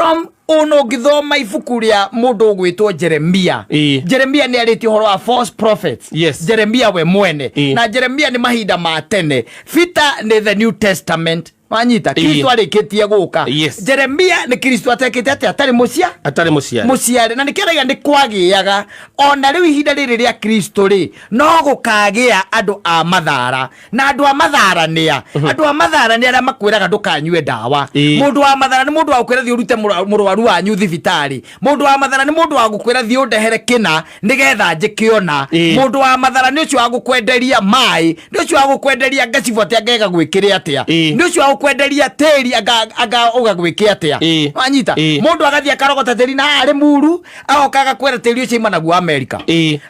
From ona ũngĩthoma ibuku rĩa mũndũ ũgwĩtwo Jeremia. Jeremia nĩ arĩtie ũhoro wa false prophets. Jeremia we mwene. Na Jeremia nĩ mahinda ma tene. Peter nĩ the New Testament. Wanyita? Kristo arĩkĩtie gũka. Jeremia nĩ Kristo atekĩte atĩa? Atarĩ mũcia Atarĩ mũciari. Mũciare. Na nĩkĩo arauga nĩ kwagĩaga ona rĩu ihinda rĩrĩ rĩa Kristo rĩ, no gũkagĩa andũ a mathara. Na andũ a mathara nĩa? Andũ a mathara nĩ arĩa makwĩraga ndũkanyue ndawa. Mũndũ wa mathara nĩ mũndũ wa gũkwĩra thiĩ ũrute mũrwaru wanyu thibitarĩ. Mũndũ wa mathara nĩ mũndũ wa gũkwĩra thiĩ ũndehere kĩna nĩgetha njĩkĩona. Mũndũ wa mathara nĩ ũcio wa gũkwenderia maĩ, nĩ ũcio wa gũkwenderia ngacibũ atĩ angega gwĩkĩre atĩa, nĩ ũcio wa gũkwenderia tĩri anga ũgagwĩke atĩa. Wanyita? Mũndũ agathiĩ akarogota tĩri na arĩ muru, agoka agakwĩra tĩri ũcio ima naguo Amerika,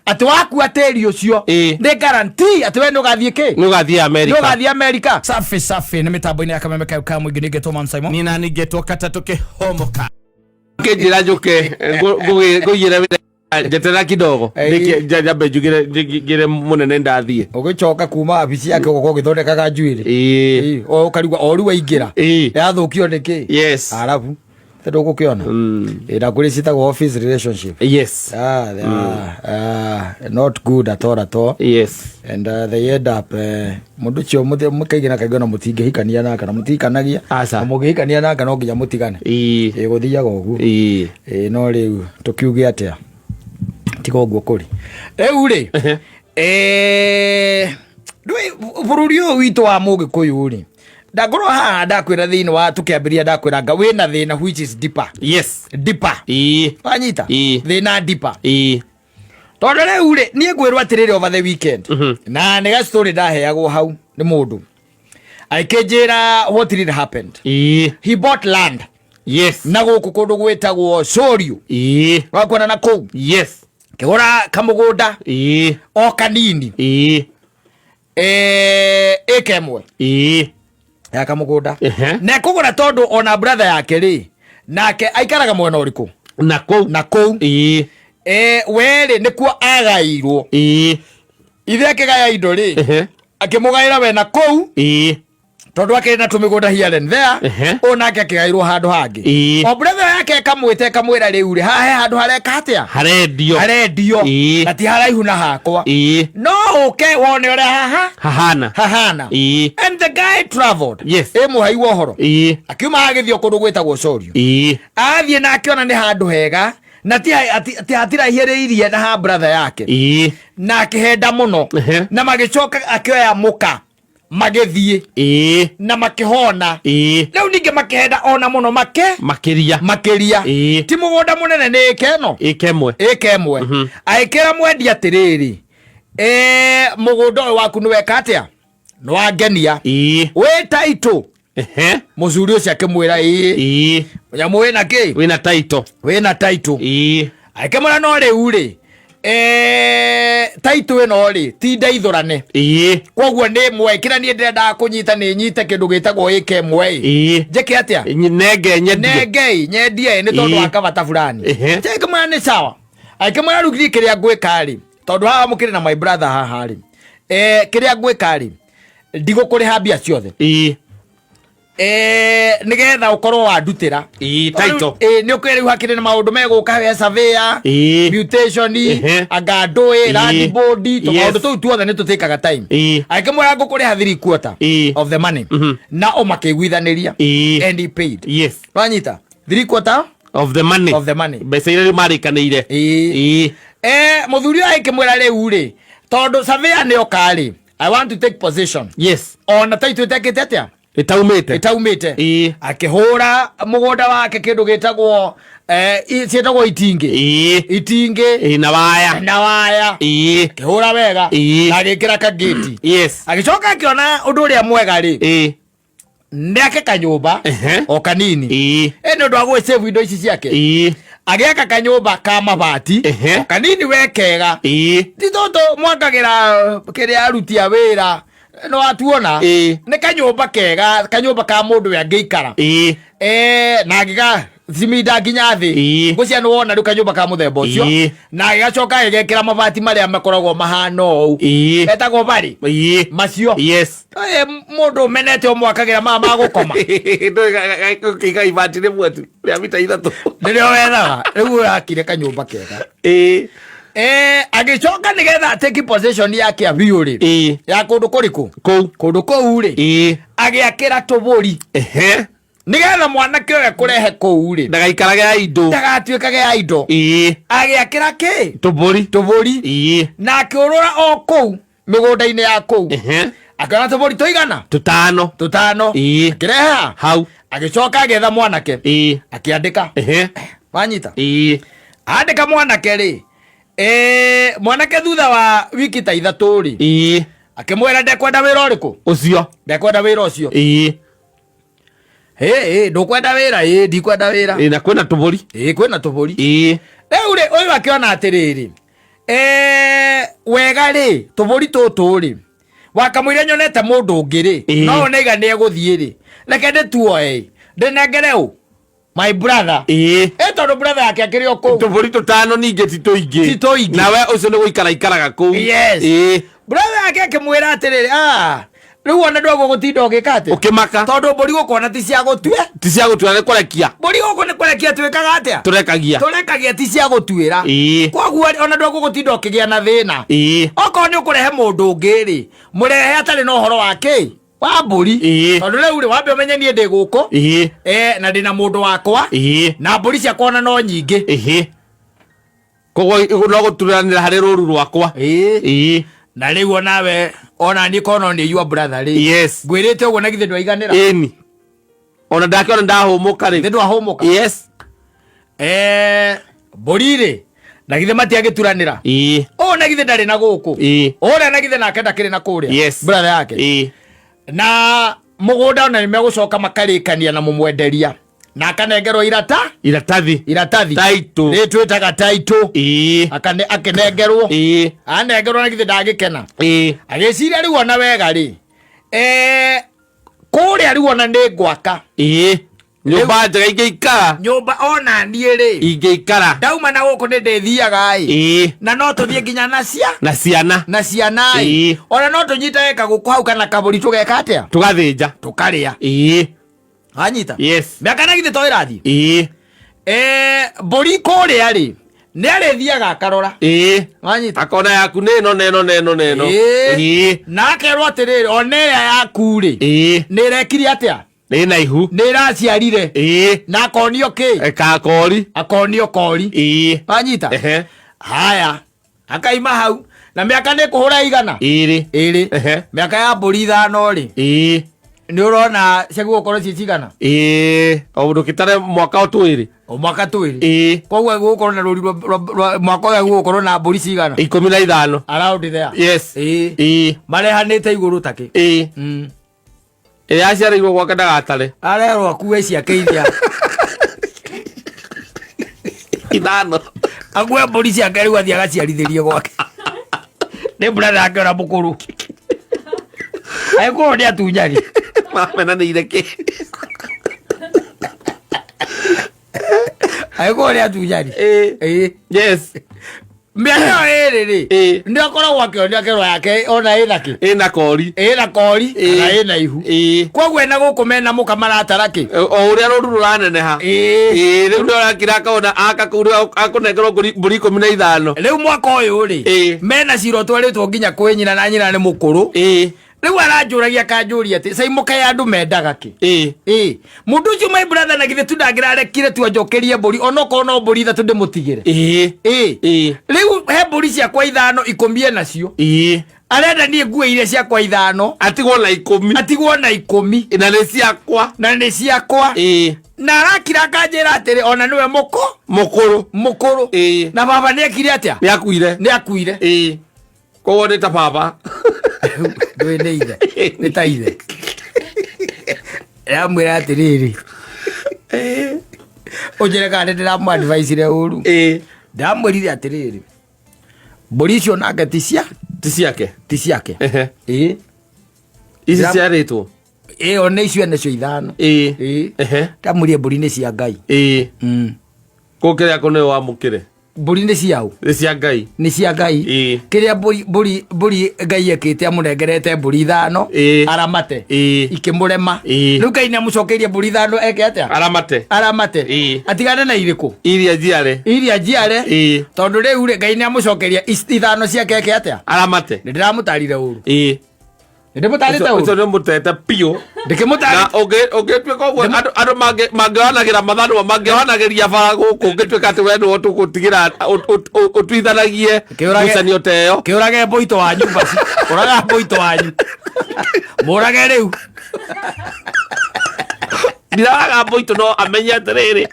atĩ wakua tĩri ũcio nĩ guarantee atĩ we nĩ ũgathiĩ kĩ? Nĩ ũgathiĩ Amerika. Nĩ ũgathiĩ Amerika. Safi safi, nĩ mĩtambo-inĩ ya Kameme kayo ka mũingĩ. Ningĩtwo Man Simon. Niĩ nani ngetwo katatũ kĩhomoka kĩnjĩra njũke ngũigĩre wĩra, njeterera kidogo. Nyambe njugĩre ngĩre mũnene ndathiĩ. Ũgĩcoka kuma wabici yake ũgoka ũgĩthondekaga njuĩrĩ. Ĩĩ, o ũkarigwo o rĩu waingĩra yathũkio nĩ kĩ? Arabu tondũ ũgũkĩona. Ĩĩ, na kũrĩ ciĩtagwo office relationship. Ah, they are, not good at all, at all. And they end up mũndũ ũcio kaingĩ na kaingĩ ona mũtingĩhikania nake na mũtihikanagia. Aca. Na mũngĩhikania nake no nginya mũtigane. Ĩĩ, gũthiaga ũguo. Ĩĩ, no rĩu tũkiuge atĩa tiga ũguo kũrĩ rĩu rĩ? Ndũĩ bũrũri ũyũ witũ wa mũgĩkũyũ rĩ, ndakorwo haha ndakwĩra thĩinĩ wa tũkĩambĩrĩria, ndakwĩra nga wĩna thĩna which is deeper. Deeper. Wanyita? Thĩna deeper. Tondũ rĩu rĩ, niĩ ngwĩrwo atĩrĩrĩ, over the weekend na nĩ ga story ndaheagwo hau nĩ mũndũ akĩnjĩra what really happened. He bought land na gũkũ kũndũ gwĩtagwo Corio. Wakuona na kũu? Yes. Kĩgũra kamũgũnda o kanini. Ĩka ĩmwe ya kamũgũnda. Na ekũgũra tondũ ona brother yake rĩ, nake aikaraga mwena ũrĩkũ? Na kũu. Na kũu. We rĩ, nĩkuo agairwo. Ithe akĩgaya indo rĩ, akĩmũgaĩra we na kũu tondũ akĩrĩ na tũmĩgũnda here and there. Ũyũ nake akĩgairwo handũ hangĩ. O brother yake ĩkamwĩta ĩkamwĩra rĩu rĩ, haha he handũ hareka atĩa? Harendio. Harendio. Na ti haraihu na hakwa. No ũke wone ũrĩa haha hahana. Hahana. And the guy traveled. Ĩ mũhai wa ũhoro. Akiuma agĩthiĩ kũndũ gwĩtagwo Corio. Athiĩ na akĩona nĩ handũ hega na ti hatiraihĩrĩirie na ha brother yake. Na akĩhenda mũno. Na magĩcoka akĩoya mũka magĩthiĩ na makĩhona. Rĩu ningĩ makĩhenda ona mũno make Makĩria. Makĩria. Ti mũgũnda mũnene, nĩ ĩka ĩno. Ĩka ĩmwe. Ĩka ĩmwe. Agĩkĩra mwendia atĩrĩrĩ, mũgũnda ũyũ waku nĩ weka atĩa? Nĩ wangenia. Wĩ taitũ? Mũcuri ũcio akĩmwĩra ĩĩ. Nyamũ wĩna kĩ? Wĩna taito. Wĩna taitũ. Akĩmwĩra no rĩu rĩ, taitũ ĩno rĩ, ti ndeithũrane. Koguo nĩ ĩmwe kĩrĩa niĩ ndĩrendaga kũnyita nĩ nyite kĩndũ gĩtagwo ĩka ĩmwe ĩ. Njĩke atĩa? Nenge nyendie. Nengei nyendie nĩ tondũ wa kabata fulani. Akĩmwĩra nĩ sawa. Akĩmwĩra rĩu niĩ kĩrĩa ngwĩka rĩ, tondũ haha mũkĩrĩ na my brother haha rĩ, kĩrĩa ngwĩka rĩ, ndigũkũrĩha mbia ciothe. Nĩgetha ũkorwo wandutĩra. Title. Nĩ ũkĩrĩ rĩu hakĩrĩ na maũndũ megũka he surveyor, mutation, anga ndũĩ, land board, tũmaũndũ tũu tuothe nĩ tũtĩkaga time. Akĩmwĩra ngũkũrĩha three quarter of the money. Na o makĩiguithanĩria. And he paid. Wanyita? Three quarter of the money. Of the money. Mbeca iria rĩu marĩkanĩire. Mũthuri ũyũ akĩmwĩra rĩu rĩ, tondũ surveyor nĩ oka rĩ, I want to take possession. Ona taitũ ĩtekĩte atĩa? Ĩtaumĩte. Ĩtaumĩte. Akĩhũra mũgũnda wake kĩndũ gĩtagwo ciĩtagwo itingĩ. Itingĩ. Na waya. Na waya. Akĩhũra wega. Na agĩkĩra kagĩti. Agĩcoka akĩona ũndũ ũrĩa mwega rĩ, nĩ ake kanyũmba o kanini. Nĩ ũndũ wa gwĩsave indo ici ciake. Agĩaka kanyũmba ka mabati o kanini we kega. Ti tũtũ mwakagĩra kĩrĩa aruti a wĩra no atuona. Nĩ kanyũmba kega, kanyũmba ka mũndũ we angĩikara. Na agĩga Ciminda nginya thĩ. Ngwĩciria nĩ wona rĩu kanyũmba ka mũthemba ũcio. Na agĩgacoka agĩgekĩra mabati marĩa makoragwo mahana ũũ. Etagwo barĩ. Macio. Eh, mũndũ ũmenete ũmwakagĩra maya ma gũkoma. Ndũiga ibati rĩmwe tu rĩa mita 3. Nĩrĩo wethaga. Rĩu ũrakire kanyũmba kega. Eh, agĩcoka nĩgetha take possession yake biũ rĩ. Ya kũndũ kũrĩkũ? Kũu. Kũndũ kũu rĩ. Agĩakĩra tũbũri. Nĩgetha mwanake ũyũ ekũrehe kũu rĩ. Ndagaikarage ya indo. Ndagatuĩkage ya indo. Agĩakĩra kĩ? Tũbũri. Tũbũri. Na akĩũrũra o kũu mĩgũnda-inĩ ya kũu. Akĩona tũbũri tũigana? Tũtano. Tũtano. Akĩrehe hau. Agĩcoka agĩetha mwanake. Akĩandĩka. Wanyita? Andĩka mwanake rĩ. Mwanake thutha wa wiki ta 3 rĩ. Akĩmwĩra ndekwenda wĩra ũrĩkũ? Ũcio. Ndekwenda wĩra ũcio. Ĩ, ndũkwenda wĩra? Ĩ, ndikwenda wĩra. Na kwĩna tũbũri. Ĩ, kwĩna tũbũri. Rĩu rĩ, ũyũ akĩona atĩrĩrĩ, wega rĩ, tũbũri tũtũ rĩ, wakamũira nyonete mũndũ ũngĩ rĩ, no onaiga nĩ egũthiĩ rĩ, reke ndĩtuoe, ndĩnengere ũ? My brother. Ĩ, tondũ brother yake akĩrĩ o kũu. Tũbũri tũtano ningĩ ti tũingĩ. Ti tũingĩ. Nawe ũcio nĩ gũikara ikaraga kũu. Yes. Brother yake akĩmwĩra atĩrĩrĩ, rĩu ona ndwaguo gũtinda ũgĩka atĩa? Ũkĩmaka. Tondũ mbũri gũkũ ona ti cia gũtue. Ti cia gũtuĩra, nĩ kũrekia. Mbũri gũkũ nĩ kũrekia twĩkaga atĩa? Tũrekagia. Tũrekagia ti cia gũtuĩra. Koguo ona ndwaguo gũtinda ũkĩgĩa na thĩna. Okorwo nĩ ũkũrehe mũndũ ũngĩ rĩ, mũrehe atarĩ na ũhoro wa kĩ? Wa mbũri. Tondũ rĩu rĩ, wambe ũmenye niĩ ndĩ gũkũ. Na ndĩ na mũndũ wakwa. Na mbũri ciakwa ona no nyingĩ. Koguo no gũturanĩra harĩ rũru rwakwa. Na rĩu onawe, ona niĩ korwo no nĩ your brother rĩ. Yes. Ngwĩrĩte ũguo na githĩ ndwaiganĩra? Ĩni. Ona ndakĩona ndahũmũka rĩ. Githĩ ndwahũmũka? Yes. Mbũri rĩ, na githĩ matiagĩturanĩra? Ũyũ na githĩ ndarĩ na gũkũ? Ũrĩa na githĩ nake ndakĩrĩ na kũrĩa? Yes. Brother yake. Na mũgũnda ona nĩmegũcoka makarĩkania na mũmwenderia. Na akanengerwo irata? Iratathi. Iratathi. Taitũ. Rĩ twĩtaga taitũ. Akĩnengerwo. Anengerwo na githĩ ndagĩkena. Agĩciria rĩu ona wega rĩ. Kũrĩa rĩu ona nĩ ngwaka. Nyũmba njega ingĩikara. Nyũmba ona niĩ rĩ. Ingĩikara. Ndauma na gũkũ nĩ ndĩthiaga ĩ. Na no tũthiĩ nginya na cia. Na ciana. Na ciana ĩ. Ona no tũnyitage kagũkũ hau kana kabũri tũgeka atĩa? Tũgathĩnja. Tũkarĩa. Wanyita? Yes. Mĩaka na githĩ to ĩrathiĩ? Mbũri kũrĩa rĩ, nĩ arĩthiaga akarora. Wanyita? Akona yaku nĩ ĩno na ĩno na ĩno na ĩno. Na akerwo atĩrĩrĩ, ona ĩrĩa yaku rĩ, nĩ ĩrekire atĩa? Nĩ ĩna ihu. Nĩ ĩraciarire. Na akonio kĩ? Kakori. Akonio kori. Wanyita? Haya. Akaima hau. Na mĩaka nĩ kũhũra igana? 2. 2. Mĩaka ya mbũri 5 rĩ. Nĩ ũrona ciaku gũkorwo ciĩ cigana? O mũndũ kĩtare mwaka o twĩrĩ. O mwaka twĩrĩ. Koguo gũgũkorwo na rũri rwa mwaka ũyũ gũgũkorwo na mbũri cigana? 15. Around there. Yes. Marehanĩte igũrũ takĩ. Ĩrĩa aciarĩirwo gwake ndagatare. Arerwo akue ciake iria. 5. Akue mbũri ciake rĩu athiĩ agaciarithĩrie gwake. Nĩ brother yake ũrĩa mũkũrũ. Agĩkorwo nĩ atunyani. Mamenanĩire kĩ? Agĩkorwo nĩ atunyani. Yes. Mĩaka ĩyo ĩrĩ rĩ, nĩ akoragwo akĩonia kĩro yake ona ĩna kĩ? Ĩna kori. Ĩna kori, kana ĩna ihu. Koguo ena gũkũ mena mũka maratara kĩ? O ũrĩa rũru rũraneneha. Rĩu nĩ ũrakira akona aka kũu rĩu akũnengerwo mbũri 15. Rĩu mwaka ũyũ rĩ, mena cira ũtwarĩtwo nginya kwĩ nyina na nyina nĩ mũkũrũ. Rĩu aranjũragia akanjũria atĩ cai mũkaĩ andũ mendaga kĩ? Mũndũ ũcio my brother na githĩ tu ndangĩrarekire tu anjokerie mbũri onokorwo no mbũri 3 ndĩmũtigĩre. Rĩu he mbũri ciakwa 5 10 enacio. Arenda niĩ ngue iria ciakwa 5. Atigwo na 10. Atigwo na 10. Na nĩ ciakwa. Na nĩ ciakwa. Na arakira akanjĩra atĩrĩ ona nĩwe Mũkũrũ. Mũkũrũ. Na baba nĩ ekire atĩa? Nĩ akuire. Nĩ akuire. Koguo nĩ ta baba. Ndũĩ nĩ ithe. Nĩ ta ithe. Ndĩramwĩra atĩrĩrĩ. Ũnjĩre kana nĩ ndĩramũ-advise-ire ũru. Ndĩramwĩrire atĩrĩrĩ. Mbũri icio nake ti cia? Ti ciake. Ti ciake. Ici ciarĩtwo? Ĩyo nĩ icio ene cio ithano. Ĩĩ. Ĩĩ. Ehe. Ndamũrie mbũri nĩ cia Ngai. Ĩĩ. Kũ kĩrĩa kũ nĩwe wamũkĩre? Mbũri nĩ ciaũ? Nĩ cia Ngai. Nĩ cia Ngai. Ĩĩ. Kĩrĩa mbũri Ngai ekĩte amũnengerete mbũri ithano. Ĩĩ. Aramate. Ĩĩ. Ikĩmũrema. Ĩĩ. Rĩu Ngai nĩ amũcokeirie mbũri ithano eke atĩa? Aramate. Aramate. Ĩĩ. Atigane na irĩkũ? Iria njiare. Iria njiare. Ĩĩ. Tondũ rĩu rĩ Ngai nĩ amũcokeria ithano ciake eke atĩa? Aramate. Nĩ ndĩramũtarire ũru. Ĩĩ. Nĩ ndĩmũtarĩte Ũcio ũru. nĩ mũtete biũ. Ndĩkĩmũtarĩte. Na ũngĩtuĩka ũguo andũ mangĩohanagĩra mathanwa mangĩohanagĩria bara gũkũ ũngĩtuĩka atĩ we nĩwe tũgũtigĩra ũtuithanagie Kĩũrage- ngucanio ta ĩyo. Kĩũrage mbũitũ wanyu basi. Ũraga mbũitũ wanyu. Mũrage rĩu. Ndiraga mbũitũ no amenye atĩrĩrĩ,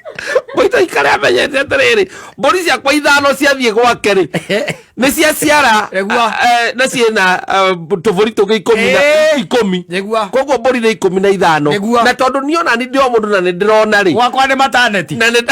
mbũitũ ikare amenyete atĩrĩrĩ, mbũri ciakwa ithano ciathiĩ gwake rĩ, nĩ ciaciara Nĩguo. Na ciĩna tũbũri tũngĩ ikũmi na Ĩĩ. ikũmi. Nĩguo. Koguo mbũri nĩ 15. Nĩguo. Na tondũ niĩ ona ni ndĩ o mũndũ na nĩ ndĩrona rĩ, Gwakwa nĩ mataneti. na nĩ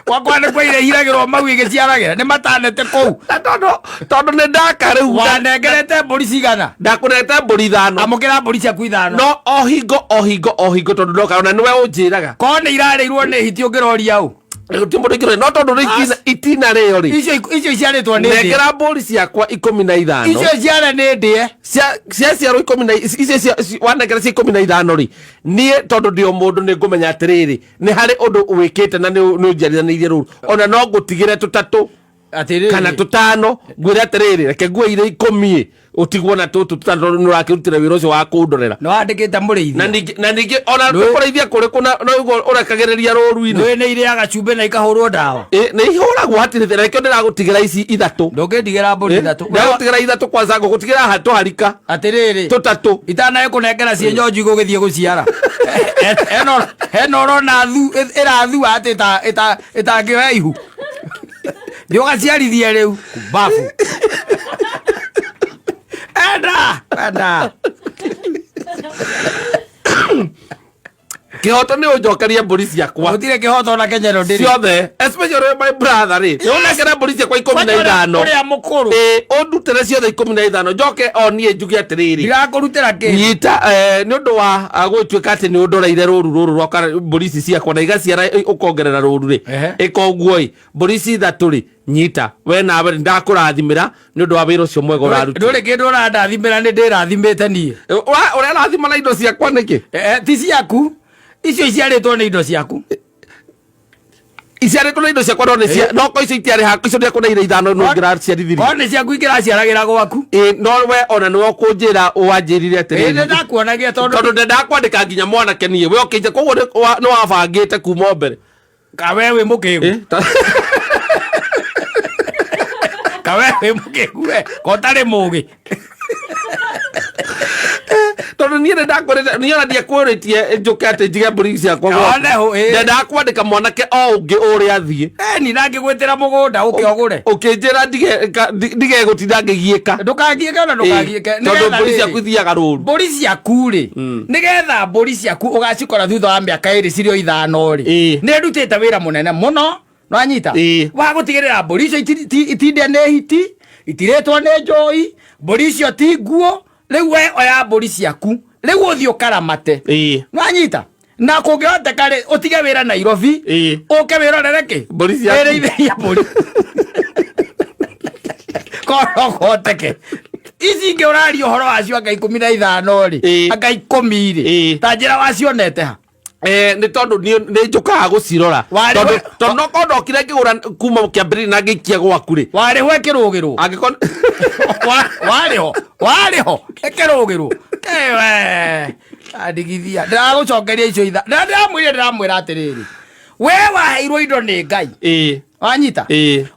Gwakwa nĩ kwa irehiragĩrwo mau igĩciaragĩra. Nĩ mataneti kũu. Na tondũ nĩ ndaka rĩu Wanengerete mbũri cigana? Ndakũnete mbũri ithano. Amũkĩra mbũri ciaku ithano. No o hingo o hingo o hingo tondũ ndoka ona nĩwe ũnjĩraga. Korwo nĩ irarĩirwo nĩ hiti ũngĩroria ũ? Ti mũndũ ingĩroria, no tondũ rĩ itina rĩo rĩ. Icio iciarĩtwo nĩ ndĩe. Nengera mbũri ciakwa 15. Icio ciare nĩ ndĩe. Ciaciarwo ikũmi na icio wanengera cia 15 rĩ, niĩ tondũ ndĩ o mũndũ nĩ ngũmenya atĩrĩrĩ, nĩ harĩ ũndũ wĩkĩte na nĩ ũnjiarithanĩirie rũru. Ona no ngũtigĩre tũtatũ. Atĩrĩrĩ. Kana tũtano, ngwĩre atĩrĩrĩ, reke ngue irĩ ikũmi ĩ, ũtigwo na tũtũ tũtano tondũ nĩ ũrakĩrutĩra wĩra ũcio wa kũndorera. Nĩ wandĩkĩte mũrĩithia. Na ningĩ ona kũrĩithia kũrĩkũ na ũguo ũrekagĩrĩria rũru-inĩ. Nĩũĩ nĩ irĩaga cumbĩ na ikahũrwo ndawa. Ĩ, nĩ ihũragwo hatirĩ thĩna, nĩkĩo ndĩragũtigĩra ici ithatũ. Ndũngĩndigĩra mbũri ithatũ. Ndĩragũtigĩra ithatũ kwanza, ngũgũtigĩra tũharika. Atĩrĩrĩ. Tũtatũ. Itanagĩkũnengera ciĩ njonju igũgĩthiĩ gũciara. Hena ũrona ĩrathua atĩ ĩtangĩoya ihu. Thiĩ ũgaciarithie rĩu. Babu. Enda, enda. Kĩhoto nĩ ũnjokerie mbũri ciakwa. Gũtirĩ kĩhoto ona Kenya ĩno ndĩrĩ. Ciothe, especially my brother rĩ, nĩ ũnengere mbũri ciakwa 15. Ũrĩa mũkũrũ. Ĩ, ũndutĩre ciothe 15, njoke o niĩ njuge atĩrĩrĩ. Ndirakũrutĩra kĩndũ. Nyita, nĩ ũndũ wa gũtuĩka atĩ nĩ ũndoreire rũru rũrũ rwakwa mbũri ici ciakwa na igaciara ũkongerera rũru rĩ. Ĩka ũguo ĩ, mbũri ici ithatũ rĩ, nyita. We nawe rĩ, ndakũrathimĩra nĩ ũndũ wa wĩra ũcio mwega ũraruta. Ndũrĩ kĩndũ ũrandathimĩra, nĩ ndĩrathimĩte niĩ. Ũrerathima na indo ciakwa nĩkĩ? Ti ciaku. Icio iciarĩtwo nĩ indo ciaku. Iciarĩtwo nĩ indo ciakwa, no nĩ cia, no ko icio itiarĩ haku, icio ndiakũneire ithano no ngĩraciarithirie. Korwo nĩ ciaku ingĩraciaragĩra gwaku. Ĩ, no we ona nĩwe ũkũnjĩra wanjĩrire atĩrĩrĩ. Ĩ, nĩ ndakuonagia tondũ Tondũ ndendaga kwandĩka nginya mwanake niĩ. We ũkĩnjĩra, koguo nĩ wabangĩte kuma o mbere. Ka we wĩ mũkĩgu. Ĩ, ta- Ka we wĩ mũkĩgu we, ko ũtarĩ mũgĩ. Tondũ niĩ nĩ ndakwĩrĩte, niĩ ona ndiakwĩrĩtie njũke atĩ njige mbũri ciakwa gwaku. One hũ, ĩ. Ndendaga kwandĩka mwanake o ũngĩ ũrĩa athiĩ. Ni ndangĩgwĩtĩra mũgũnda ũke ũgũre. Ũkĩnjĩra ndige gũtinda ngĩgiĩka. Ndũkagiĩke ona ndũkagiĩke. Ĩ, tondũ mbũri ciaku ithiaga rũru. Mbũri ciaku rĩ, nĩgetha mbũri ciaku ũgacikora thutha wa mĩaka 2 cirĩ o ithano rĩ, nĩ ndutĩte wĩra mũnene mũno. Nĩwanyita? Wa gũtigĩrĩra mbũri icio itindĩa nĩ hiti, itirĩtwo nĩ njũi, mbũri icio ti nguo. Rĩu we oya mbũri ciaku, rĩu ũthiĩ ũkaramate. Nĩwanyita? Na kũngĩhoteka rĩ, ũtige wĩra Nairobi, ũke wĩrorere kĩ? Mbũri ciaku. Wĩrĩithĩrie mbũri. Korwo kũhoteke. Ici ingĩ ũraria ũhoro wacio anga 15 rĩ, anga 10 rĩ, ta njĩra wacionete ha? Nĩ tondũ niĩ nĩ njũkaga gũcirora. Warĩ Tondũ we- no korwo ndokire ngĩgũra kuma kĩambĩrĩria na ngĩikia gwaku rĩ. Warĩ ho ĩkĩrũgĩrwo. Angĩkorwo Warĩ ho, warĩ ho ĩkĩrũgĩrwo. Ewe, andigithia. Ndĩragũcokeria icio itha. Ndĩramwĩra, ndĩramwĩra atĩrĩrĩ. We waheirwo indo nĩ Ngai. Wanyita?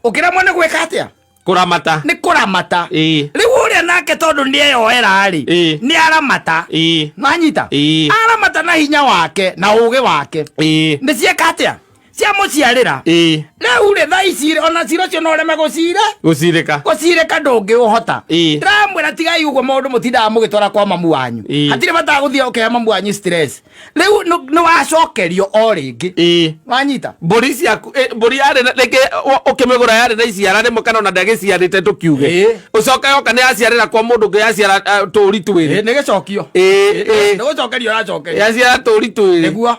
Ũkĩremwo nĩ gwĩka atĩa? Kũramata. Nĩ kũramata. Rĩu ũrĩa nake tondũ nĩ eyoera rĩ, nĩ aramata. Wanyita? Aramata na hinya wake na ũgĩ wake. Nĩ cieka atĩa? Ciamũciarĩra. Rĩu rĩ, thaa ici rĩ, ona cira ũcio no ũreme gũcira. Gũcirĩka. Gũcirĩka ndũngĩũhota. Ndĩramwĩra Ndĩramwĩra tigai ũguo maũndũ mũtindaga mũgĩtwara kwa mamu wanyu. Hatirĩ bata wa gũthiĩ ũkĩhe mamu wanyu stress. Rĩu nĩ wacokerio o rĩngĩ. Wanyita? Mbũri ciaku, mbũri yarĩ na rĩngĩ ũkĩmĩgũra yarĩ na iciara rĩmwe kana ona ndagĩciarĩte tũkiuge. Ũcoke yoka nĩ yaciarĩra kwa mũndũ ũngĩ yaciara tũũri twĩrĩ. Nĩ gĩcokio. Nĩ gũcokerio ũracokerio. Yaciara tũũri twĩrĩ. Nĩguo.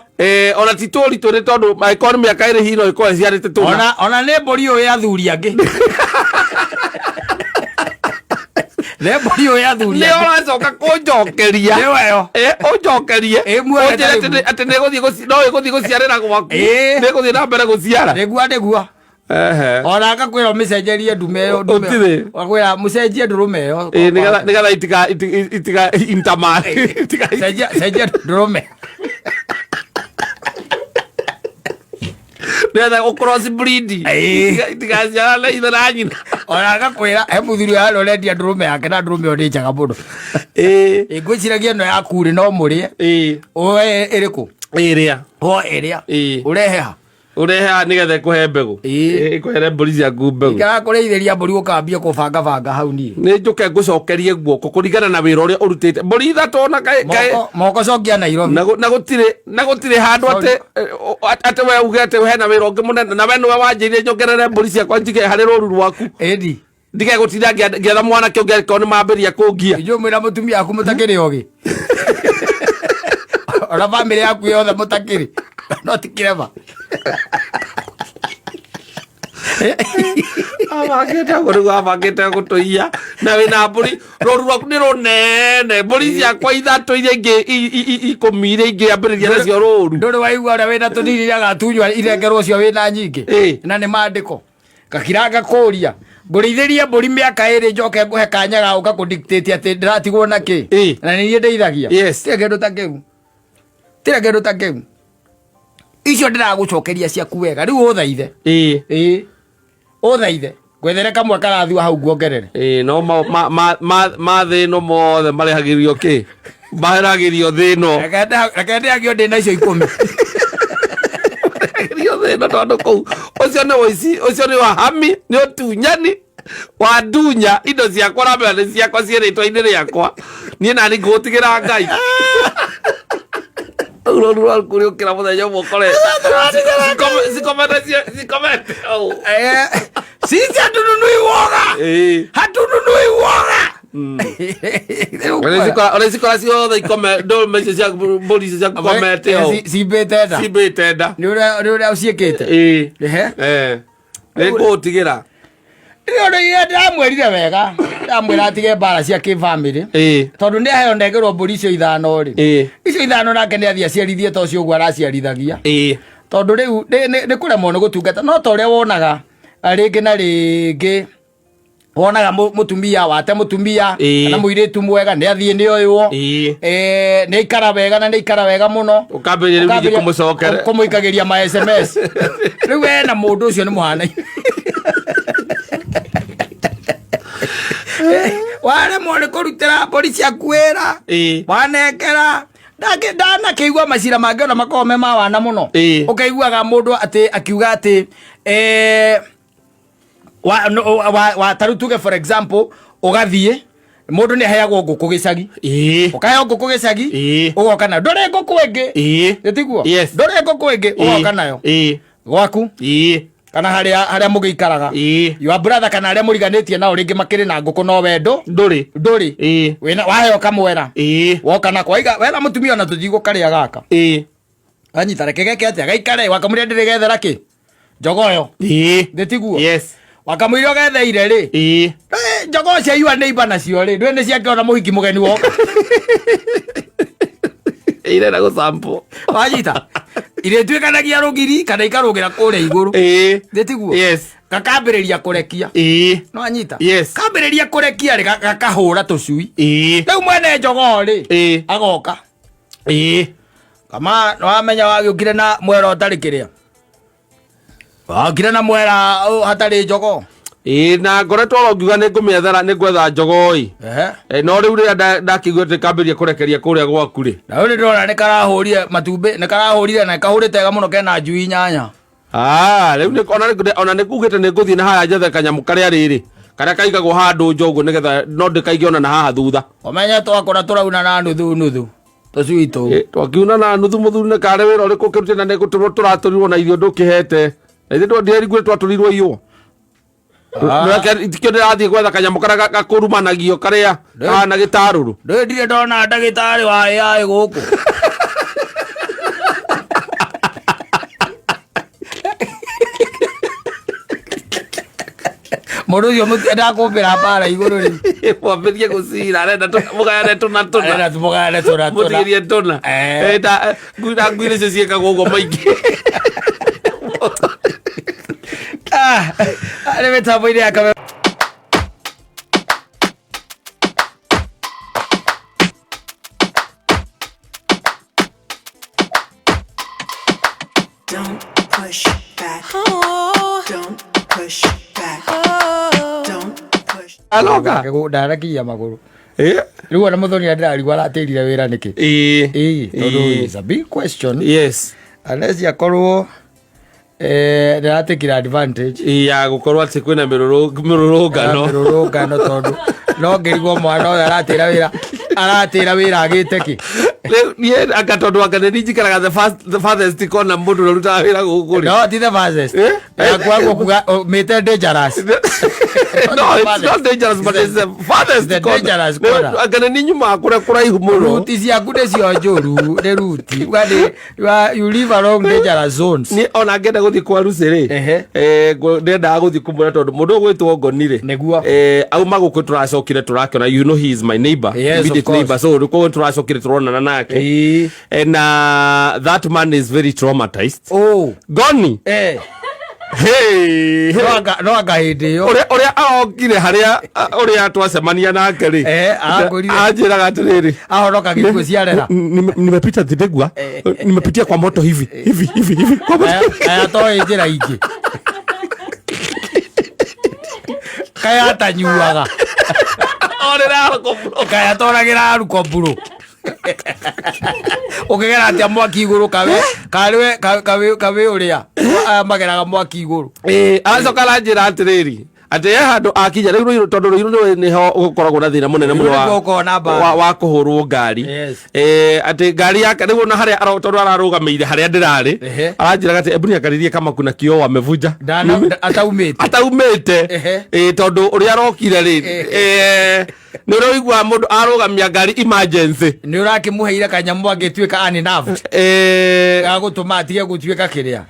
Ona ti tũũri twĩrĩ tondũ angĩkorwo nĩ mĩaka ĩrĩ hihi no ĩkorwo ĩciarĩte tũna. Ona nĩ mbũri ũĩ athuri angĩ. Nĩ mbũri ũĩ athuri Nĩ angĩ. ũracoka kũnjokeria. Nĩyo ĩyo. Ũnjokerie. Ĩ, muoe Ũnjĩre tarĩu. atĩ nĩ ĩgũthiĩ no ĩgũthiĩ gũciarĩra gwaku. Ĩ. Nĩ ĩgũthiĩ na mbere gũciara. Nĩguo nĩguo. Ehe. Ona akakwĩra ũmĩcenjerie ndume ĩyo ndume ĩyo. Ũtirĩ. Akwĩra mũcenjie ndũrũme ĩyo. Ĩ, nĩgetha itika intermarry. Cenjia ndũrũme. Nĩgetha ũ cross breed. Itigaciarana na ithe na nyina. Ona agakwĩra he mũthuri ũyũ harĩa ũrendia ndũrũme yake na ndũrũme ĩyo nĩ njega mũno. Ĩ, ngwĩciragia ĩno yaku rĩ no mũrĩe. Oe ĩrĩkũ? Ĩrĩa. O ĩrĩa. Ũrehe ha? Ũrehe haha nĩgetha ĩkũhe mbegũ. Ĩkũhere mbũri ciaku mbegũ. Ikara kũrĩithĩria mbũri ũkambia kũbangabanga hau niĩ. Nĩ njũke ngũcokerie guoko kũringana na wĩra ũrĩa ũrutĩte. Mbũri ithatũ ona kaĩ Moko cokia Nairobi. Na gũtirĩ handũ atĩ we uge atĩ hena wĩra ũngĩ mũnene na we nĩwe wanjĩrire nyongerere mbũri ciakwa njige harĩ rũru rwaku. Ĩni. Ndige gũtinda ngĩetha mwanake ũngĩ angĩkorwo nĩ mambĩrĩria kũngia. Inyuĩ mwĩna mũtumia waku mũtakĩrĩ ogĩ. Ona bamĩrĩ yaku yothe mũtakĩrĩ. No ti kĩrema. Abangĩte ũguo nĩguo abangĩte gũtũiya na wĩna mbũri rũru rwaku nĩ rũnene mbũri ciakwa ithatũ iria ingĩ ikũmi iria ingĩ ambĩrĩria nacio rũru. Ndũrĩ waigua ũrĩa wĩna tũnini agatunywo irengerwo ũcio wĩna nyingĩ. Na nĩ maandĩko. Gakira ngakũria ngũrĩithĩrie mbũri mĩaka ĩrĩ njoke ngũhe kanya ga gũka kũ dictate atĩ ndĩratigwo na kĩ. Na nĩ niĩ ndeithagia. Tiga kĩndũ ta kĩu. Tiga kĩndũ ta kĩu. Icio ndĩragũcokeria ciaku wega rĩu ũthaithe. Ũthaithe. Ngwethere kamwe karathua hau nguongerere. No ma thĩno mothe marehagĩrio kĩ? Maheragĩrio thĩno. Reke ndĩagio ndĩ na icio 10. Marehagĩrio thĩno tondũ kũu ũcio nĩ ũici, ũcio nĩ wahami, nĩ ũtunyani wa ndunya indo ciakwa na mbeca nĩ ciakwa ciĩ rĩtwa-inĩ rĩakwa. Niĩ nani ngũgũtigĩra Ngai. Rũu rũru rwaku rĩũkĩra mũthenya ũmwe ũkore cikomete hau. Sisi hatununui woga. Hatununui woga. Ũrĩcikora ciothe ikome ndũrũme icio cia mbũri icio ciaku ikomete hau. Cimbĩte nda. Cimbĩte nda. Nĩ ũrĩa ũciĩkĩte. Ehe. Nĩ ngũgũtigĩra. Rĩu ndĩramwĩrire wega. Ndamwĩra atige mbara cia kĩbamĩrĩ. Tondũ nĩ aheo ndengerwo mbũri icio ithano rĩ. Icio ithano nake nĩ athiĩ aciarithie ta ũcio ũguo araciarithagia. Tondũ rĩu nĩ kũremwo nĩ gũtungata. No ta ũrĩa wonaga rĩngĩ na rĩngĩ wonaga mũtumia wate mũtumia kana mũirĩtu mwega nĩ athiĩ nĩ oywo. Nĩ aikara wega na nĩ aikara wega mũno. Ũkambĩrĩria rĩu ningĩ Ũkambĩrĩria kũmũcokera. kũmũikagĩria ma SMS. Rĩu we na mũndũ ũcio nĩ mũhanaine. Waremwo nĩ kũrutĩra mbũri ciaku wĩra. Wanengera. Ndanakĩigua macira mangĩ ona makoragwo me ma wana mũno. Ũkaiguaga mũndũ atĩ akiuga atĩ, wa, no, wa, wa, ta rĩu tuge for example, ũgathiĩ mũndũ nĩ aheagwo ngũkũ gĩcagi. Ũkaheo ngũkũ gĩcagi, ũgoka nayo. Ndũrĩ ngũkũ ĩngĩ. Nĩ tiguo? Ndũrĩ ngũkũ ĩngĩ, ũgoka nayo. Gwaku. Kana harĩa mũgĩikaraga. Your brother kana harĩa mũriganĩtie nao rĩngĩ makĩrĩ na ngũkũ no we ndũrĩ. Ndũrĩ. Wĩna, waheo kamwera. Woka nako. Waiga, wera mũtumia ona tũtigũkarĩa gaka. Anyita reke geke atĩa gaikare wakamũria ndĩrĩgethera kĩ? Njogoyo. Nĩ tiguo? Wakamũira ũgetheire rĩ? Njogoyo cia yua neighbor nacio rĩ, ndũĩ nĩ ciakĩona mũhiki mũgeni woka. Irenda gũsample. Wanyita? Irĩtuĩkanagia rũgiri kana ikarũgĩra kũrĩa igũrũ. Nĩ tiguo? Gakambĩrĩria kũrekia. No anyita? Kambĩrĩria kũrekia rĩ, gakahũra tũcui. Rĩu mwene njogoo rĩ, agoka. Kama nĩwamenya wagĩũkire na mwera ũtarĩ kĩrĩa? Wokire na mwera hatarĩ njogoo? Na ngoretwo oro ngiuga nĩ ngũmĩethera, nĩ ngwetha njogoo ĩ. No rĩu rĩrĩa ndakĩigua atĩ kambĩrĩria kũrekeria kũrĩa gwaku rĩ. Na rĩu nĩndĩrona nĩ karahũrire matumbĩ, nĩ karahũrire na kahũrĩte wega mũno kena njui inyanya. Rĩu nĩ, ona nĩ, ona nĩ ngugĩte nĩ ngũthiĩ na harĩa njethe kanyamũ karĩa rĩrĩ. Karĩa kaigagwo handũ nja ũguo nĩgetha no ndĩkaige ona na haha thutha. Ũmenye twakũra tũrauna na nuthu nuthu tũcui tũu. Twakiuna na nuthu mũthuri nĩ karĩ wĩra ũrĩkũ ũkĩrutĩte na nĩ gũtũrwo tũratũrirwo na irio ndũkĩhete. Na ithuĩ ndieriguire twatũrirwo iyũ. Tikio ndĩrathiĩ gwetha kanyamũ karĩa gakũrumanagio karĩa kahana gĩtarũrũ. Ndũĩ ndirĩ ndona ndagĩtarĩ wa AI gũkũ. Mũndũ ũcio ndakũmbĩra mbara igũrũ rĩu. Mwambĩrie gũcira arenda mũgayane tũna tũna. Arenda tũmũgayane tũna tũna. Mũtigĩrie tũna. Ngui na ngui nĩcio ciĩkagwo ũguo maingĩ. Ah, nĩ mĩtambo-inĩ ya kameme. Don't push back. Don't push back. Don't push. Aloka. Ndarakinyia magũrũ. Eh? Rĩu ona mũthoni ndĩrarigwo aratĩrire wĩra nĩkĩ. Ĩĩ. Ĩĩ, tondũ Ĩĩ. it's a big question. Yes. Unless akorwo ndĩratekire advantage. Ĩĩ, ya gũkorwo atĩ kwĩna mĩrũrũngano. Mĩrũrũngano tondũ no ngĩrigwo mwana ũyũ aratĩra wĩra aratĩra wĩra agĩte kĩ. Rĩu niĩ anga tondũ anga nĩ niĩ njikaraga the first the farthest corner mũndũ ũrĩa ũrutaga wĩra gũkũ rĩ. No ti the fastest. Eh? Yakuagwo kuga mĩte dangerous. No, it's not dangerous, but it's the farthest The corner. dangerous corner. Anga nĩ niĩ nyumaga kũrĩa kũraihu mũno. Ruti ciaku nĩcio njũru nĩ ruti. Uga nĩ you live along dangerous zones. Niĩ ona ngĩenda gũthiĩ kwa Lucy rĩ, Ehe. Ndendaga gũthiĩ kũmwĩra tondũ mũndũ ũgwĩtwo Ngoni rĩ, Nĩguo. Auma gũkũ tũracokire tũrakĩona, you know he is my neighbor, Yes, of immediate course. neighbor, so koguo tũracokire tũronana nake. Ĩĩ. And that man is very traumatized. Oh. Ngoni. Hey, hey. No anga hĩndĩ ĩyo. Ũrĩa arokire harĩa ũrĩa twacemania nake rĩ, Arangũrire. Anjĩraga atĩrĩrĩ, Ahonoka gĩkuũ ciarera. Nimepita Thibegwa, nimepitia kwa moto hivi hivi hivi hivi kwa moto. Aya toĩ njĩra ingĩ. Kaya atanyuaga. Orĩra aruko Kaya atoragĩra aruko mburu. Ũkĩgera atĩa mwaki igũrũ kawe karĩwe kawe kawe ũrĩa aya mageraga mwaki igũrũ. Aracoka aranjĩra atĩrĩrĩ, atĩ he handũ akinya rĩu Rũirũ, tondũ Rũirũ nĩwe nĩho gũkoragwo na thĩna mũnene mũno Rũirũ nĩkuo gũkoragwo na mbara. wa kũhũrwo ngari. Yes. Atĩ ngari yake rĩu ona harĩa tondũ ararũgamĩire harĩa ndĩrarĩ, aranjĩraga atĩ hebu niangalilie kama kuna kioo wamevunja. Ataumĩte. Ataumĩte. Tondũ ũrĩa arokire rĩ, nĩ ũraigua mũndũ arũgamia ngari emergency. Nĩ ũrakĩmũheire kanyamũ angĩtuĩka unnerved. Ga gũtũma atige gũtuĩka kĩrĩa.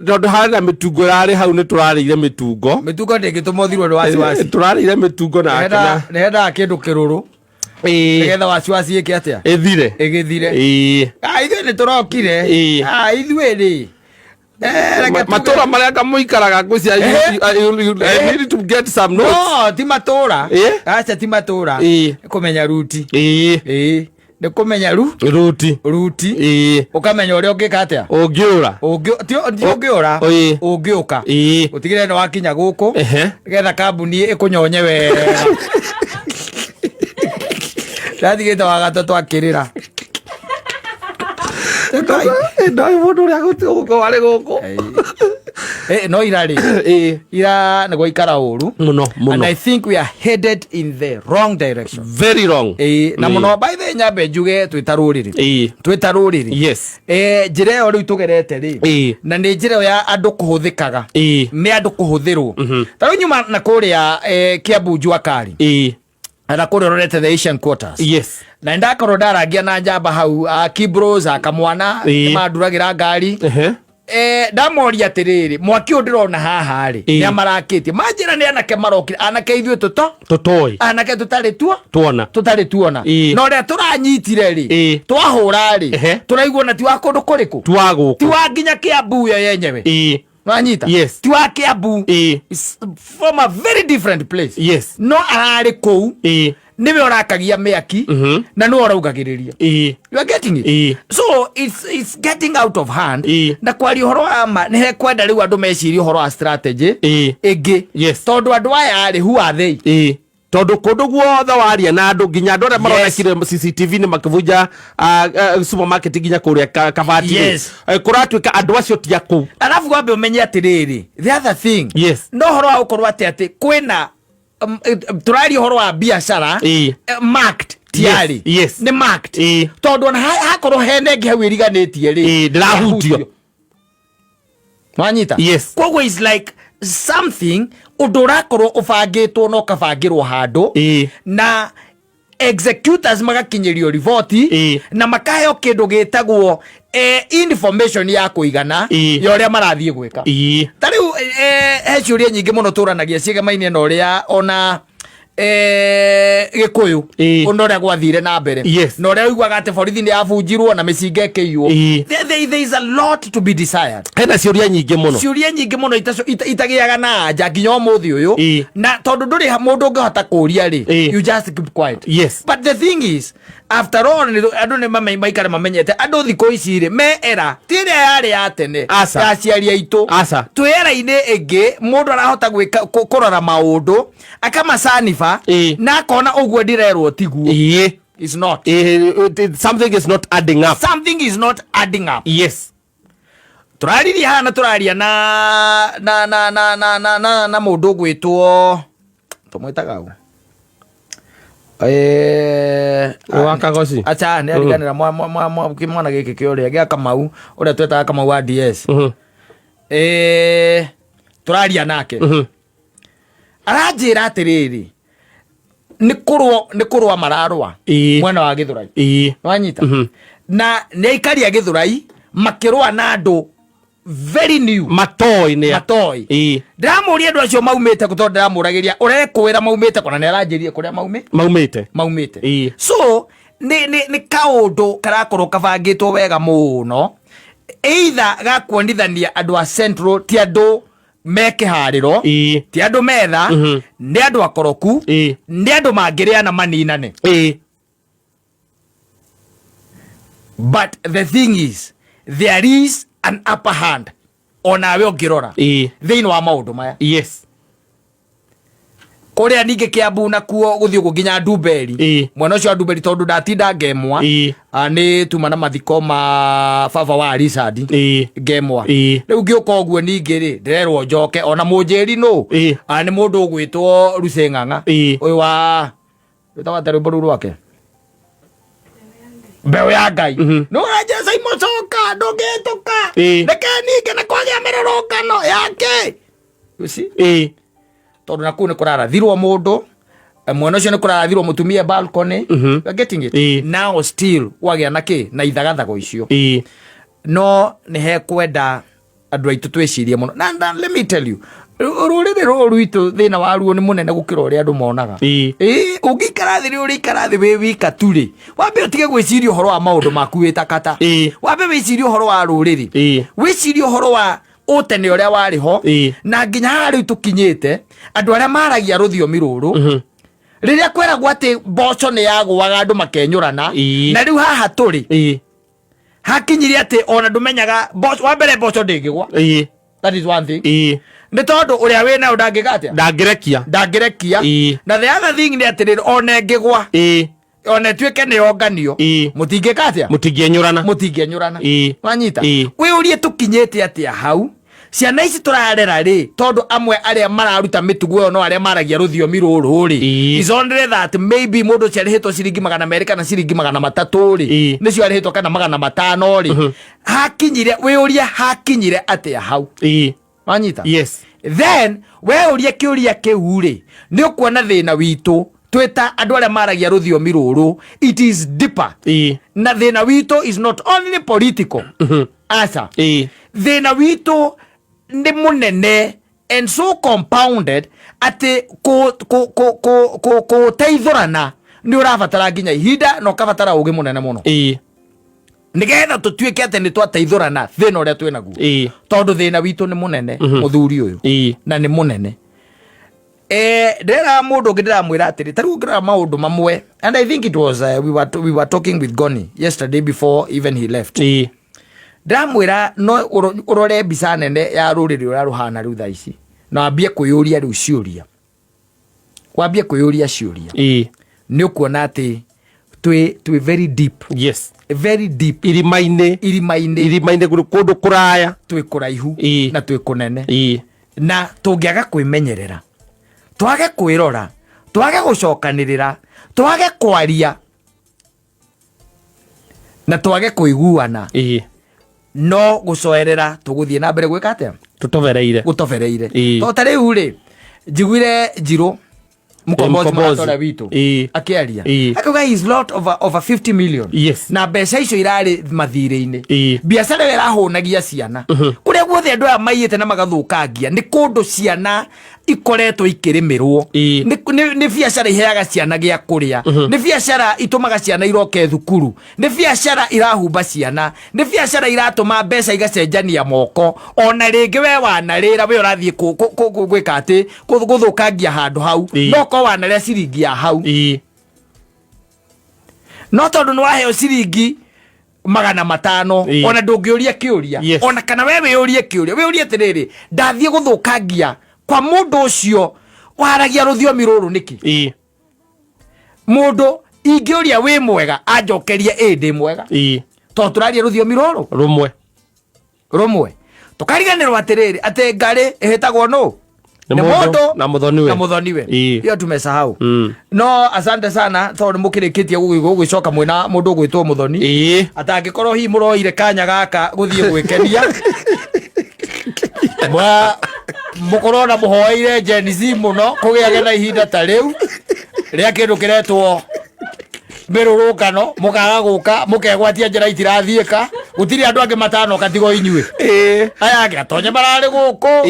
Tondũ harĩ na mĩtungo ĩrarĩ hau, nĩ tũrarĩire mĩtungo. Mĩtungo ndĩngĩtũma ũthirwo nĩ wasiwasi. Tũrarĩire mĩtungo na akĩna. Nĩhendaga kĩndũ kĩrũrũ. Nĩgetha wasiwasi ĩke atĩa? Ĩthire. Ĩgĩthire. Ithuĩ nĩ tũrokire. Ithuĩ rĩ. Reke tuge- Matũra marĩa kamũikaraga ngwĩciria I need to get some notes. No, ti matũra. Aca ti matũra. Nĩ kũmenya ruti. Nĩ kũmenya Ruti. Ruti. Ũkamenya ũrĩa ũngĩka atĩa? Ũngĩũra. Ti ũngĩũra. Ũngĩũka. Ũtigĩrĩre nĩ wakinya gũkũ. Nĩgetha kambuni ĩkũnyonye wega. Ndatigĩte wagatũ twakĩrĩra. Ndoĩ mũndũ ũrĩa gũkorwo arĩ gũkũ. No ira rĩ. Ira nĩ gwaikara ũru. Mũno, mũno. And I think we are headed in the wrong direction. Very wrong. Na mũno by the way nyambe njuge twĩ ta rũrĩrĩ. Twĩ ta rũrĩrĩ. Yes. Njĩra ĩyo rĩu tũgerete rĩ. Na nĩ njĩra ĩyo ya andũ kũhũthĩkaga. Nĩ andũ kũhũthĩrwo. Ta rĩu nyuma na kũrĩa Kiambu Jua Kali. Na kũrĩa ũrorete the Asian quarters. Yes. Na ndakorwo ndarangia na njamba hau, Kibros, Kamwana, nĩmanduragĩra ngari. Ndamoria atĩrĩrĩ, mwaki ũyũ ndĩrona haha rĩ, nĩ amarakĩtie. Manjĩra nĩ anake marokire, anake ithuĩ tũto? Tũtoĩ. Anake tũtarĩ tuo? Tuona. Tũtarĩ tuona. Na ũrĩa tũranyitire rĩ, twahũra rĩ, tũraigua na ti wa kũndũ kũrĩkũ? Ti wa gũkũ. Ti wa nginya Kiambu yo yenyewe. Nwanyita? Yes. Ti wa Kiambu. It's from a very different place. Yes. No ararĩ kũu. Nĩwe ũrakagia mĩaki, na nĩwe ũraugagĩrĩria. You are getting it? So it's getting out of hand. Na kwaria ũhoro wa ma, nĩ hekwenda rĩu andũ mecirie ũhoro wa strategy ĩngĩ. Yes. Tondũ andũ aya rĩ, who are they? Tondũ kũndũ guothe waria na andũ, nginya andũ arĩa maronekire CCTV nĩ makĩbunja, supermarket nginya kũrĩa Kabati rĩ. Yes. Kũratuĩka andũ acio ti a kũu. Alafu wambe ũmenye atĩrĩrĩ, the other thing. Yes. No ũhoro wa gũkorwo atĩ kwĩna Tũraria ũhoro wa biacara marked tiarĩ. Yes. Nĩ marked. Tondũ ona hakorwo hena ĩngĩ hau ĩriganĩtie rĩ, Ndĩrahutio. Wanyita? Yes. Koguo is like something ũndũ ũrakorwo ũbangĩtwo na ũkabangĩrwo handũ na executors magakinyĩrio riboti na makaheo kĩndũ gĩtagwo information ya kũigana ya ũrĩa marathiĩ gwĩka. Ta rĩu he ciũria nyingĩ mũno tũranagia ciĩgemaine na ũrĩa ona gĩkũyũ ona ũrĩa gwathire na mbere na ũrĩa ũiguaga atĩ borithi nĩ yabunjirwo na mĩcinga ĩkĩiywo. There is a lot to be desired. Hena ciũria nyingĩ mũno. Ciũria nyingĩ mũno itagĩaga na anja nginya ũmũthĩ ũyũ. Na tondũ ndũrĩ mũndũ ũngĩhota kũũria rĩ, you just keep quiet. But the thing is, after all, andũ nĩ maikare mamenyete andũ thikũ ici rĩ me era ti ĩrĩa yarĩ ya tene. Aca. Ya aciari aitũ. Aca. Twĩ era-inĩ ĩngĩ mũndũ arahota gwĩka kũrora maũndũ akamacaniba na akona ũguo ndĩrerwo tiguo. It's not. Something is not adding up. Something is not adding up. Tũraririe haha na tũraria na mũndũ ũgwĩtwo tũmwĩtaga ũ? Wa Kagoci? Acha, nĩ ariganĩra kĩmwana gĩkĩ kĩa ũrĩa gĩa Kamau, ũrĩa twetaga Kamau wa DS. Tũraria nake. Aranjĩra atĩrĩrĩ, nĩ kũrũa mararũa mwena wa Gĩthũrai. Wanyita? Na nĩ aikari a Gĩthũrai makĩrũa na andũ very new. Matoi nĩ a. Matoi. Ndĩramũria andũ acio maumĩte kũ, tondũ ndĩramũragĩria ũrekwĩra maumĩte kũ, na nĩ aranjĩrire kũrĩa maumĩte. Maumĩte. So nĩ kaũndũ karakorwo kabangĩtwo wega mũno, either gakuonithania andũ a Central ti andũ me kĩharĩro, ti andũ metha, nĩ andũ akoroku, nĩ andũ mangĩrĩana maninane. But the thing is, there is an upper hand onawe ũngĩrora thĩinĩ wa maũndũ maya. Kũrĩa ningĩ Kĩambu nakuo gũthiĩ ũguo nginya Ndumberi. Mwena ũcio wa Ndumberi, tondũ ndatinda ngemwa. Nĩ tuma na mathiko ma baba wa Richard ngemwa. Rĩu ngĩũka ũguo ningĩ rĩ, ndĩrerwo njoke ona mũnjĩri nũ. Nĩ mũndũ ũgwĩtwo Lucy Ng'ang'a. Ũyũ wa wĩtagwo atĩa rwĩmbo rũu rwake, Mbeũ ya Ngai. Nĩ ũranjĩra Simon coka ndũngĩhĩtũka. Reke ningĩ na kwagĩa mĩrũrũngano yake. You see? Tondũ nakũu nĩ kũrarathirwo mũndũ, mwena ũcio nĩ kũrarathirwo mũtumia balcony. You are getting it? Now still wagĩa na kĩ na ithagathago icio. No nĩ hekwenda andũ aitũ twĩcirie mũno na let me tell you, rũrĩrĩ rũrũ rwitũ thĩna waruo nĩ mũnene gũkĩra ũrĩa andũ monaga. Ĩĩ, ũngĩikara thĩ rĩ, ũrĩikara thĩ wĩ wika tu rĩ, wambe ũtige gwĩciria ũhoro wa maũndũ maku wĩ takata. Wambe wĩcirie ũhoro wa rũrĩrĩ, wĩcirie ũhoro wa ũtene ũrĩa warĩ ho na nginya haha rĩu tũkinyĩte, andũ arĩa maragia rũthiomi rũrũ rĩrĩa kweragwo atĩ mboco nĩ yagũaga andũ makenyũrana. Na rĩu haha tũrĩ hakinyire atĩ ona ndũmenyaga mboco, wa mbere mboco ndĩngĩgwa. That is one thing. Nĩ tondũ ũrĩa wĩ nayo ndangĩka atĩa? Ndangĩrekia. Ndangĩrekia. Na the other thing nĩ atĩrĩrĩ, ona ĩngĩgwa, ona ĩtuĩke nĩ yonganio, mũtingĩka atĩa? Mũtingĩenyũrana. Mũtingĩenyũrana. Wanyita? Wĩũrie tũkinyĩte atĩa hau, ciana ici tũrarera rĩ, tondũ amwe arĩa mararuta mĩtugo ĩyo no arĩa maragia rũthiomi rũrũ rĩ. Is only that maybe mũndũ ũcio arĩhĩtwo ciringi 200 kana ciringi 300 rĩ, nĩcio arĩhĩtwo kana 500 rĩ. Hakinyire, wĩũrie hakinyire atĩa hau. Wanyita? Yes. Then we ũrie kĩũria kĩu rĩ, nĩ ũkuona thĩna witũ twĩta andũ arĩa maragia rũthiomi rũrũ, it is deeper. Na thĩna witũ is not only political, aca. Thĩna witũ nĩ mũnene and so compounded atĩ kũteithũrana nĩ ũrabatara nginya ihinda na ũkabatara ũgĩ mũnene mũno nĩgetha tũtuĩke atĩ nĩ twateithũrana thĩna ũrĩa twĩ naguo. Tondũ thĩna witũ nĩ mũnene, mũthuri ũyũ. Na nĩ mũnene. Ndĩrera mũndũ ũngĩ, ndĩramwĩra atĩrĩ, ta rĩu ũngĩrora maũndũ mamwe, and I think it was we were talking with Goni yesterday before even he left. Ndĩramwĩra no ũrore mbica nene ya rũrĩrĩ ũrĩa rũhana rĩu thaa ici, na wambie kwĩyũria rĩu ciũria, wambie kwĩyũria ciũria, nĩ ũkuona atĩ twĩ very deep. Very deep. Irima-inĩ. Irima-inĩ. Irima-inĩ kũndũ kũraya. Twĩ kũraihu na twĩ kũnene na tũngĩaga kwĩmenyerera Twage kwĩrora, twage gũcokanĩrĩra, twage kwaria na twage kũiguana, no gũcoerera tũgũthiĩ na mbere gwĩka atĩa? Tũtobereire. Gũtobereire. Ĩĩ. To ta rĩu rĩ, njiguire Njirũ Mũkombozi. Mũkombozi. Mũrata ũrĩa witũ akĩaria, akauga he is lot over 50 million. Na mbeca icio irarĩ mathirĩ-inĩ. Biacara ĩyo ĩrahũnagia ciana kũrĩa guothe andũ aya maiyĩte na magathũkangia nĩ kũndũ ciana ikoretwo ikĩrĩmĩrwo. Nĩ biacara iheaga ciana gĩa kũrĩa, nĩ biacara itũmaga ciana iroke thukuru, nĩ biacara irahumba ciana, nĩ biacara iratũma mbeca igacenjania moko. Ona rĩngĩ we wanarĩra, we ũrathiĩ gwĩka atĩ gũthũkangia handũ hau, no ko wanarĩa ciringi ya hau, no tondũ nĩ waheo ciringi 500, ona ndũngĩũria kĩũria. Ona kana we wĩũrie kĩũria, wĩũrie atĩrĩrĩ, ndathiĩ gũthũkangia kwa mũndũ ũcio waragia rũthiomi rũrũ nĩkĩ? Mũndũ ingĩũria wĩ mwega anjokerie ĩ ndĩ mwega, tondũ tũraria rũthiomi rũrũ rũmwe. Rũmwe. Tũkariganĩrwo atĩrĩrĩ, atĩ ngarĩ ĩhĩtagwo nũ? Nĩ mũndũ na mũthoniwe. Na mũthoniwe. Hiyo tumesahau. No asante sana tondũ nĩ mũkĩrĩkĩtie gũgĩcoka mwĩna mũndũ ũgwĩtwo mũthoni. Atangĩkorwo hihi mũroire kanya gaka gũthiĩ gwĩkenia, mwa mũkorwo na mũhoeire Gen Z mũno kũgĩage na ihinda ta rĩu rĩa kĩndũ kĩretwo mĩrũrũngano, mũkaga gũka, mũkegwatia njĩra itirathiĩka, gũtirĩ andũ angĩ matanoka tigo inyuĩ. Aya angĩ atonye mararĩ gũkũ,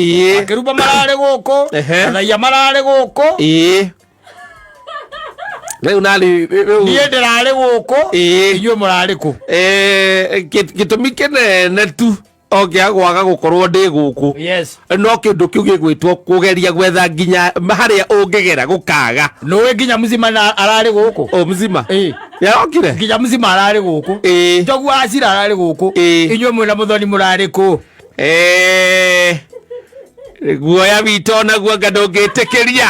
akĩruba mararĩ gũkũ, athaia mararĩ gũkũ. Rĩu nani rĩu? Niĩ ndĩrarĩ gũkũ. Inyuĩ mũrarĩ kũ? Gĩtũmi kĩnene tu o gĩa gwaga gũkorwo ndĩ gũkũ, no kĩndũ kĩu gĩgwĩtwo kũgeria gwetha nginya harĩa ũngĩgera gũkaga. Nũĩ nginya mzima na ararĩ gũkũ. O mzima. Nĩarokire. Nginya mzima ararĩ gũkũ. Njogu wa Acira ararĩ gũkũ. Inyuĩ mwĩna mũthoni mũrarĩ kũ? Guoya witũ onaguo anga ndũngĩtĩkĩria.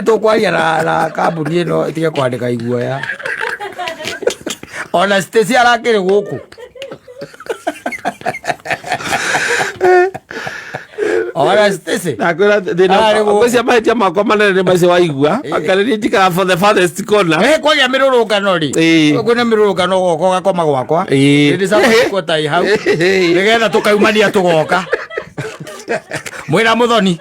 Tũkwaria na kambuni ĩno ĩtige kwandĩka iguoya. Ona Stacy arakĩrĩ gũkũ, ona Stacy Ndakwĩra thĩna. Ararĩ gũkũ. Ngwĩciria mahĩtia makwa manene nĩ macio waigua akarĩria njikara for the farthest corner. Kwagĩa mĩrũrũngano rĩ, kwĩna mĩrũrũngano goka ũgakoma gwakwa. Nĩndĩcakwo hau nĩgetha tũkaumania tũgoka mwĩna mũthoni,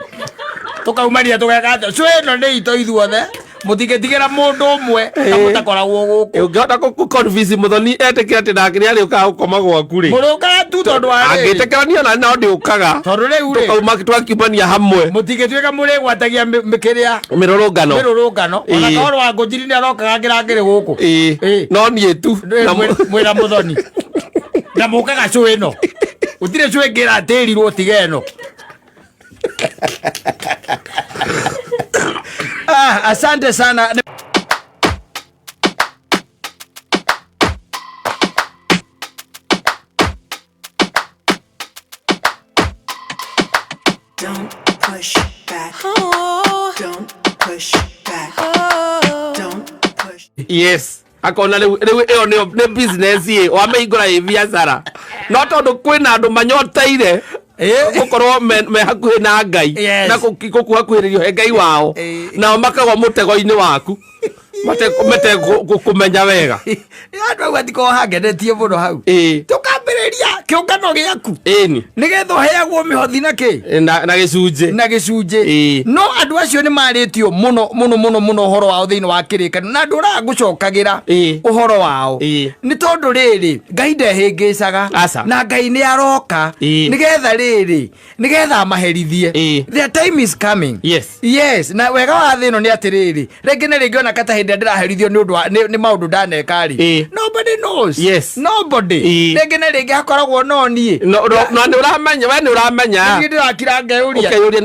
tũkaumania tũgeka atĩa. Cũ ĩno nĩ itũ ithuothe, mũtingĩtigĩra mũndũ ũmwe na mũtakoragwo gũkũ. Ũngĩhota kũ-convince mũthoni etĩkĩre atĩ nake nĩ arĩũkaga gũkoma gwaku rĩ, Mũrĩũkaga tu tondũ wa rĩrĩ. Angĩtĩkĩra niĩ ona no ndĩũkaga. Tondũ rĩu rĩ, tũkauma twakiumania hamwe. Mũtingĩtuĩka mũrĩgwatagia kĩrĩa mĩrũrũngano. Mĩrũrũngano ona korwo wa ngũnjiri nĩ arokaga ngĩrangĩrĩ gũkũ. No niĩ tu na Mwĩna mũthoni na mũkaga cũ ĩno, gũtirĩ cũ ĩngĩ ĩratĩrirwo tiga ĩno. Ah, asante sana. Don't push back. Don't push back. Don't push. Yes, akona rĩu rĩu ĩyo nĩyo nĩ business ĩ wamĩhingũra ĩ biacara, no tondũ kwĩna andũ manyoteire gũkorwo me hakuhĩ na Ngai na gũkuhakuhĩrĩrio he Ngai wao, nao makagwa mũtego-inĩ waku mate kũmenya wega. Andũ au atikorwo hangenetie mũno hau. Tũkambĩrĩria kĩũngano gĩaku nĩgetha ũheagwo mĩhothi na kĩ Na gĩcunjĩ. Na gĩcunjĩ. No andũ acio nĩ marĩtio mũno mũno mũno mũno ũhoro wao thĩinĩ wa kĩrĩkanĩro, na andũ ũraga gũcokagĩra ũhoro wao nĩ tondũ rĩrĩ, Ngai ndehĩngĩcaga. Aca. Na Ngai nĩ aroka nĩgetha rĩrĩ, nĩgetha amaherithie. Their time is coming. Yes, na wega wa thĩ ĩno nĩ atĩrĩrĩ, rĩngĩ na rĩngĩ ona kata hĩndĩ ĩrĩa ndĩraherithio nĩ ũndũ wa nĩ maũndũ ndaneka rĩ, nobody knows. Nobody. Rĩngĩ na rĩngĩ hakoragwo no niĩ. No nĩ ũramenya, we nĩ ũramenya. Niĩ ndĩrakira ngeyũria. Ũkeyũria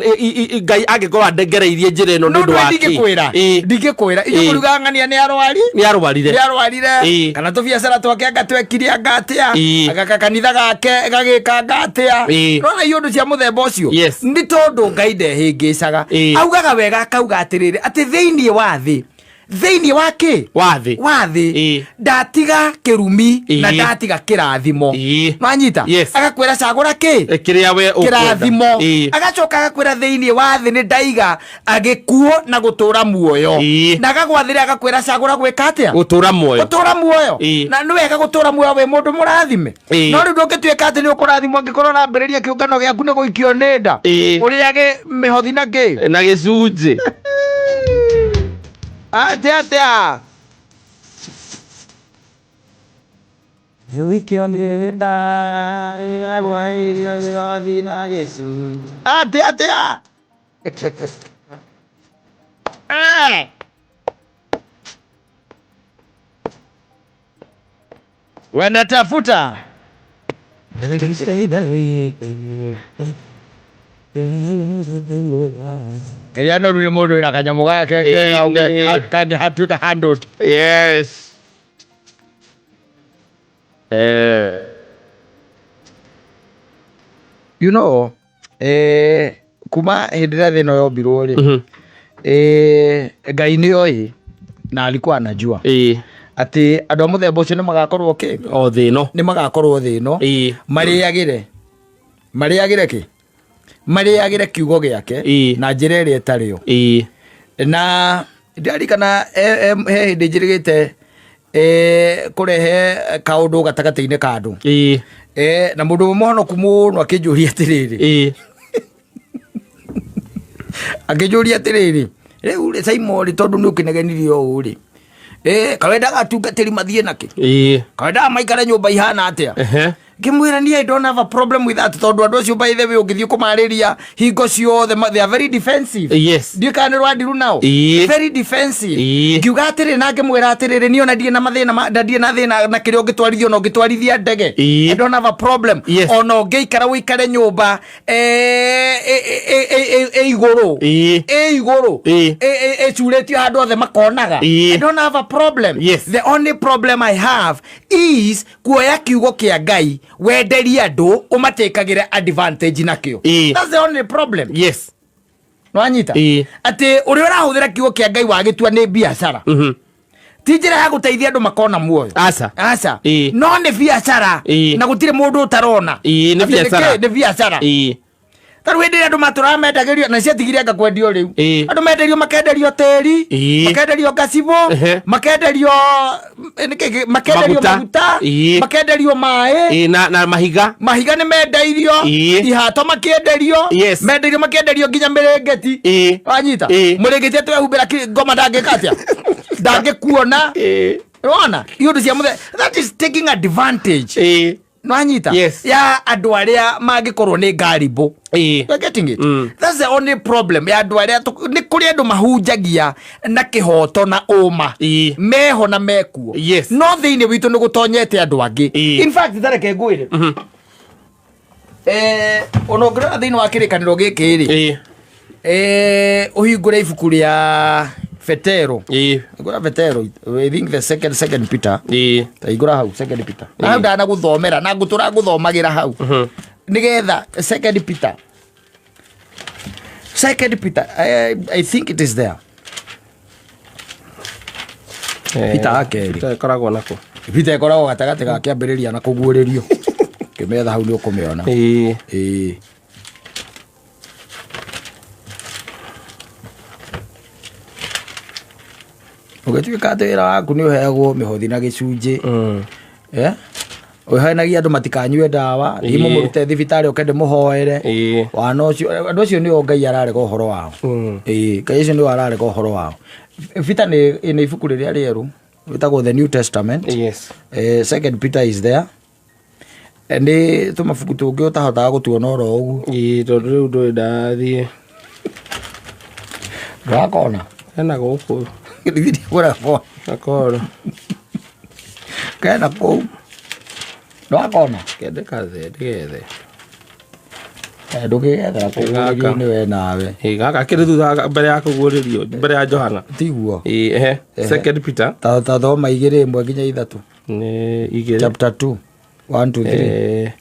Ngai angĩkorwo andengereirie njĩra ĩno nĩ ũndũ wa kĩ? Ndingĩkwĩra. Ndingĩkwĩra inyuĩ mũriugaga ng'ania nĩ arwari, Nĩ arwarire. Nĩ arwarire. Kana tũbiacara twake anga twekire anga atĩa, anga kanitha gake gagĩkanga atĩa. Nona iũndũ cia mũthemba ũcio. Nĩ tondũ Ngai ndehĩngĩcaga. Augaga wega akauga atĩrĩrĩ, atĩ thĩinĩ wa thĩ Thĩinĩ wa kĩ? Wa thĩ. Wa thĩ. Ndatiga kĩrumi na ndatiga kĩrathimo. Nwanyita? Yes. Agakwĩra cagũra kĩ? Kĩrĩa we ũkwenda. Kĩrathimo. Agacoka agakwĩra thĩinĩ wa thĩ nĩ ndaiga agĩkuo na gũtũra muoyo. Na agagwathĩra agakwĩra cagũra gwĩka atĩa? Gũtũra muoyo. Gũtũra muoyo. Na nĩ wega gũtũra muoyo wĩ mũndũ mũrathime. No rĩu ndũngĩtuĩka atĩ nĩ ũkũrathimwo angĩkorwo ũrambĩrĩria kĩũngano gĩaku nĩ gũikio nĩ nda. Ũrĩage mĩhothi na kĩ? Na gĩcunjĩ. Atĩa atĩa? Wikio nĩ nda mĩhothi na gĩcunjĩ. Atĩa atĩa? Eh. Wanatafuta ĩrĩa noru nĩ mũndũ wĩna kanyamũ gake kangĩhatuĩka handled. Yes. Eh. You know, kuma hĩndĩ ĩrĩa thĩ ĩno yombirwo rĩ, Ngai nĩ oĩ na alikuwa anajua atĩ andũ a mũthemba ũcio nĩ magakorwo kĩ? O thĩ ĩno. Nĩ magakorwo thĩ ĩno. Marĩagĩre kĩ? Marĩagĩre kiugo gĩake na njĩra ĩrĩa ĩtarĩ yo. Na ndirarikana he hĩndĩ njĩrĩgĩte kũrehe kaũndũ gatagatĩ-inĩ ka andũ. Na mũndũ ũmwe mũhonoku mũno akĩnjũria atĩrĩrĩ. Akĩnjũria atĩrĩrĩ, rĩu rĩ Simon rĩ, tondũ nĩ ũkĩnegenirie ũũ rĩ, kawendaga atungatĩri mathiĩ nakĩ? Kawendaga maikare nyũmba ihana atĩa? Ngĩmwĩra niĩ I don't have a problem with that, tondũ andũ acio by the way ũngĩthiĩ kũmarĩria hingo ciothe, they are very defensive. Ndiũĩ kana nĩ rwandiru nao. Very defensive. Ngiuga atĩrĩ na ngĩmwĩra atĩrĩrĩ, niĩ ona ndirĩ na mathĩna ma-, na ndirĩ na thĩna na kĩrĩa ũngĩtwarithia, ona ũngĩtwarithia ndege. I don't have a problem. Ona ũngĩikara ũikare nyũmba, ĩ igũrũ. Ĩ igũrũ. Ĩcurĩtio handũ othe makonaga. I don't have a problem. The only problem I have is kuoya kiugo kĩa Ngai wenderie andũ ũmatekagĩre advantage nakĩo. That's the only problem. Nwanyita? Atĩ ũrĩa ũrahũthĩra kiugo kĩa Ngai wagĩtua nĩ biacara. Ti njĩra ya gũteithia andũ makona muoyo. Aca. Aca. No nĩ biacara. Na gũtirĩ mũndũ ũtarona. Nĩ Atĩ nĩ biacara. kĩ? Nĩ biacara. Ta rĩu hĩndĩ ĩrĩa andũ matũraga mendagĩrio, na ciatigire anga kwendio rĩu. Andũ menderio, makenderio tĩri, makenderio ngacibũ, makenderio, nĩ kĩ kĩ-, makenderio Maguta. maguta, makenderio maĩ. Na mahiga. Mahiga nĩ mendeirio, ihato makĩenderio, mendeirio makenderio nginya mĩrĩngĩti. Wanyita? Mũrĩngĩti atĩ wehumbĩra ngoma ndangĩka atĩa? Ndangĩkuona. Wona? Iũndũ cia mũthemba, that is taking advantage. Nwanyita? Ya andũ arĩa mangĩkorwo nĩ ngaribu. You are getting it? That's the only problem. Ya andũ arĩa nĩ kũrĩ andũ mahunjagia na kĩhoto na ũma. Meho na mekuo. No thĩinĩ witũ nĩ gũtonyete andũ angĩ. In fact, tareke ngwĩre. Ona ũngĩrora thĩinĩ wa kĩrĩkanĩro gĩkĩ rĩ, ũhingũre ibuku rĩa Petero. Hingũra Petero, I think the second Peter. Ta hingũra hau, second Peter. Na hau ndanagũthomera, na ngũtũra ngũthomagĩra hau. Nĩgetha second Peter. Second Peter, I think it is there. Peter wa kerĩ. Peter ĩkoragwo nakũ? Peter ĩkoragwo gatagatĩ ga kĩambĩrĩria na kũguũrĩrio. Kĩmetha hau nĩ ũkũmĩona. Ũgĩtuĩka atĩ wĩra waku nĩ ũheagwo mĩhothi na gĩcunjĩ. Ũhenagia andũ matikanyue ndawa, thiĩ mũmũrute thibitarĩ ũke ndĩmũhoere. Wana ũcio, andũ acio nĩo Ngai ararega ũhoro wao. Ngai acio nĩo ararega ũhoro wao. Peter nĩ ibuku rĩrĩa rĩerũ, rĩtagwo The New Testament. Second Peter is there. Nĩ tũmabuku tũngĩ ũtahotaga gũtuona oro ũguo. Tondũ rĩu ndũrĩ ndathiĩ. Ndũrakona? Hena gũkũ. Githĩ ndikũrakona? Gakoro. Kena kũu. Ndũrakona? Kende kathe, ndĩgethe. Ndũngĩgethera kũguũrĩrio nĩ we nawe. Gaka kĩrĩ thutha mbere ya kũguũrĩrio, mbere ya Johana. Tiguo. Ehe. Second Peter. Ta thoma igĩrĩ ĩmwe nginya ithatũ. Nĩ igĩrĩ. Chapter 2. 1, 2, 3.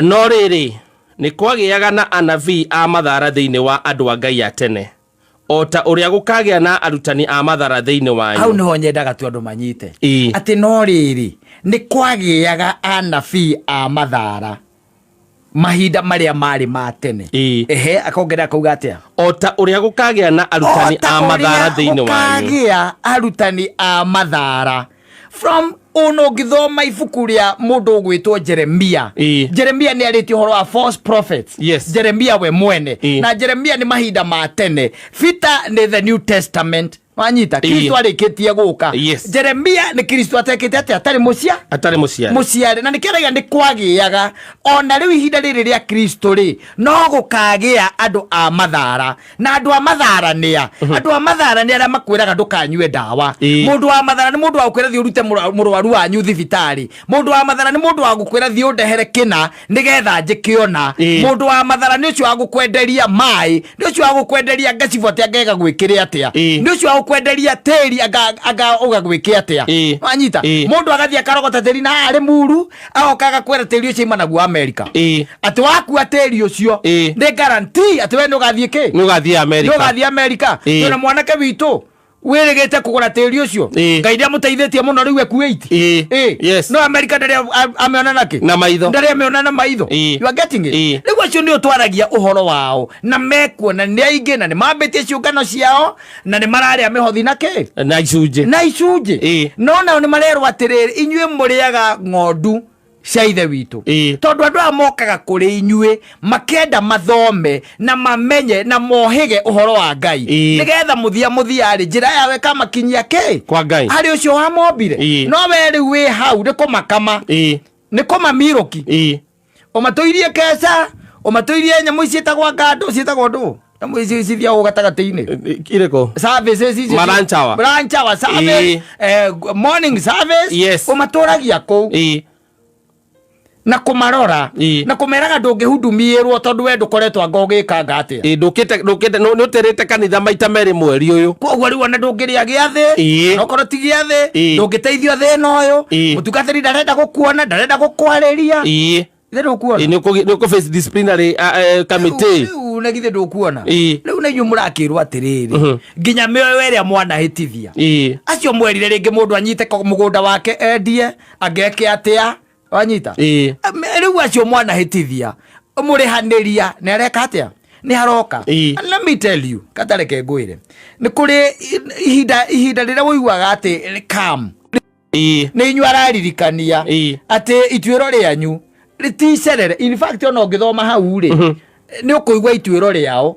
No rĩrĩ, nĩ kwagĩaga na anabii a mathara thĩinĩ wa andũ a Ngai a tene, O ta ũrĩa gũkagĩa na arutani a mathara thĩinĩ Hau wanyu. nĩho nyendaga tu andũ manyite. Atĩ no rĩrĩ, nĩ kwagĩaga anabii a mathara mahinda marĩa marĩ ma tene. Ehe, akongerera akauga atĩa? O ta ũrĩa gũkagĩa na arutani O ta a mathara ũrĩa thĩinĩ wanyu. Gũkagĩa arutani a mathara from ona ũngĩthoma ibuku rĩa mũndũ ũgwĩtwo Jeremia. Jeremia nĩ arĩtie ũhoro wa false prophets. Jeremia we mwene. Na Jeremia nĩ mahinda ma tene. Peter nĩ the New Testament. Wanyita? Kristo arĩkĩtie gũka. Jeremia nĩ Kristo atekĩte atĩa? Atarĩ mũcia Atarĩ mũciari. Mũciare. Na nĩkĩo arauga nĩ kwagĩaga, ona rĩu ihinda rĩrĩ rĩa Kristo rĩ, no gũkagĩa andũ a mathara. Na andũ a mathara nĩa? Andũ a mathara nĩ arĩa makwĩraga ndũkanyue ndawa. Mũndũ wa mathara nĩ mũndũ wa gũkwĩra thiĩ ũrute mũrwaru wanyu thibitarĩ. Mũndũ wa mathara nĩ mũndũ wa gũkwĩra thiĩ ũndehere kĩna nĩgetha njĩke ũna. Mũndũ wa mathara nĩ ũcio wa gũkwenderia maĩ, nĩ ũcio wa gũkwenderia ngacibũ atĩ anga ĩgagwĩkĩre atĩa, nĩ ũcio wa gũkwenderia tĩri anga ũgagwĩke atĩa. Wanyita? Mũndũ agathiĩ akarogota tĩri na arĩ muru, agoka agakwĩra tĩri ũcio ima naguo Amerika, atĩ wakua tĩri ũcio nĩ guarantee atĩ we nĩ ũgathiĩ kĩ? Nĩ ũgathiĩ Amerika. Nĩ ũgathiĩ Amerika. Twĩna mwanake witũ wĩrĩgĩte kũgũra tĩri ũcio. Ngai nĩ amũteithĩtie mũno, rĩu e Kuwait. No Amerika ndarĩ amĩona na kĩ? Na maitho. Ndarĩ amĩona na maitho. You are getting it? Rĩu acio nĩ ũtwaragia ũhoro wao na mekuona nĩ aingĩ, na nĩ mambĩtie ciũngano ciao, na nĩ mararĩa mĩhothi na kĩ? Na icunjĩ. Na icunjĩ. No nao nĩ marerwo atĩrĩrĩ, inyuĩ mũrĩaga ng'ondu cia ithe witũ, tondũ andũ aya mokaga kũrĩ inyuĩ makenda mathome na mamenye na mohĩge ũhoro wa Ngai, nĩgetha mũthia mũthia rĩ, njĩra yao ĩkamakinyia kĩ? Kwa Ngai. Harĩ ũcio wamombire. No we rĩu wĩ hau nĩ kũmakama, nĩ kũmamirũki, ũmatũirie keca, ũmatũirie nyamũ ici ciĩtagwo ngandũ, ciĩtagwo ndũ, nyamũ ici cithiagwo gatagatĩ-inĩ. Irĩkũ? Services ici. Ma lunch hour. Lunch hour service, morning service. Ũmatũragia kũu na kũmarora na kũmeraga ndũngĩhudumiĩrwo tondũ we ndũkoretwo anga ũgĩkanga atĩa. Ĩĩ, ndũkĩte nĩ ũtĩrĩte kanitha maita merĩ mweri ũyũ. Koguo rĩu ona ndũngĩrĩa gĩathĩ, okorwo ti gĩathĩ, ndũngĩteithio thĩna ũyũ. Mũtungatĩri ndarenda gũkuona, ndarenda gũkwarĩria. Githĩ ndũkuona? Ĩĩ, nĩ ũkũ face disciplinary committee. Rĩu na githĩ ndũkuona? Rĩu na inyuĩ mũrakĩrwo atĩrĩrĩ, nginya mĩoyo ĩrĩa mwanahĩtithia, acio mwerire rĩngĩ mũndũ anyite mũgũnda wake endie angeke atĩa, wanyita? Rĩu acio mwanahĩtithia, mũrĩhanĩria nĩ areka atĩa? Nĩ haroka. And let me tell you, katareke ngwĩre, nĩ kũrĩ ihinda rĩrĩa ũiguaga atĩ calm. Nĩ inyuĩ araririkania atĩ ituĩro rĩanyu rĩticerere. In fact, ona ũngĩthoma hau rĩ, nĩ ũkũigua ituĩro rĩao.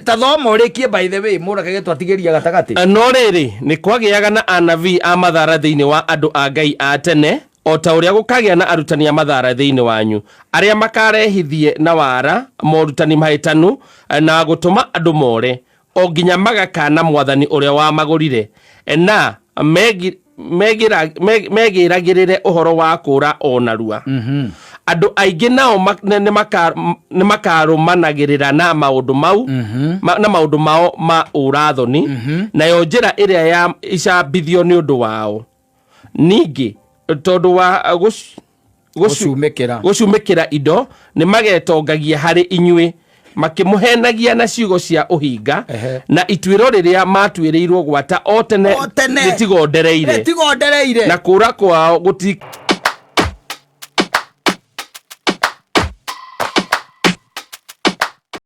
Ta thoma ũrĩkie, by the way, mũrake gĩtwatigĩria gatagatĩ. No rĩrĩ, nĩ kwagĩaga na anabii a mathara thĩinĩ wa andũ a Ngai a tene, o ta ũrĩa gũkagĩa na arutani a mathara thĩinĩ wanyu, arĩa makarehithie na wara morutani mahĩtanu na gũtũma andũ more, o nginya magakana Mwathani ũrĩa wamagũrire, na megĩragĩrĩre ũhoro wa kũũra o narua. Andũ aingĩ nao nĩ makarũmanagĩrĩra na maũndũ mau, na maũndũ mao ma ũrathoni, nayo njĩra ĩrĩa ya icambithio nĩ ũndũ wao. Ningĩ tondũ wa Gũcumĩkĩra. Gũcumĩkĩra indo, nĩ magetongagia harĩ inyuĩ, makĩmũhenagia na ciugo cia ũhinga, na ituĩro rĩrĩa matuĩrĩirwo gwata o tene O tene. rĩtigondereire, rĩtigondereire, na kũũra kwao.